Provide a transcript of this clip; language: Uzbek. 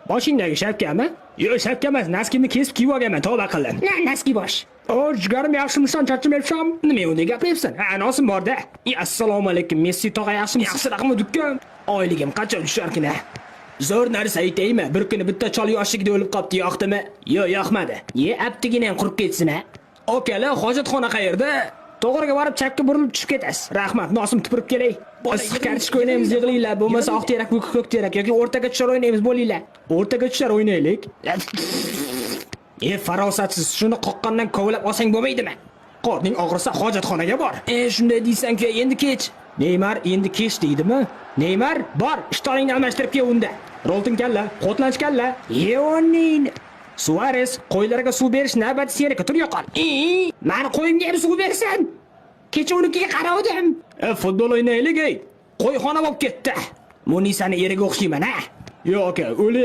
Boshingdagi shapkami? Yo'q, shapka emas, naskimni kesib kiyib olganman, tavba qildim. Na, naski bosh. O, jigarim, yaxshimisan, charchamayapsan? Nima unday gapiryapsan? Ha, nosim bor-da. Assalomu alaykum, Messi tog'a, yaxshimisiz? Yaxshiroqmi dukkan? Oyligim qachon tusharkin a? Zo'r narsa aytaymi? Bir kuni bitta chol yoshligida o'lib qopti, yoqdimi? Yo'q, yoqmadi. Ye, aptigina ham qurib ketsin a. Akalar, hojatxona qayerda? To'g'riga borib chapga burilib tushib ketasiz. Rahmat, nosim tupurib kelay. Issiq kartoshka o'ynaymiz, yig'ilinglar. Bo'lmasa oq terak, ko'k terak yoki o'rtaga tushar o'ynaymiz, bo'linglar. O'rtaga tushar o'ynaylik. E, farosatsiz, shuni qoqqandan kovlab olsang bo'lmaydimi? Qorning og'risa hojatxonaga bor. E, shunday deysan-ku, endi kech. Neymar endi kech deydimi? Neymar, bor, ishtoningni almashtirib kel unda. Rolton kalla, Qotlanch kalla. Yeonin. Suarez, qo'ylarga suv berish navbati seniki, tur yo'qol. E, mani qo'yimga ham suv bersin. Kecha unikiga qaravdim. E, futbol o'ynaylik, ey. Qo'yxona bo'lib ketdi. Munisani eriga o'xshayman, ha? Yo'q aka, o'li.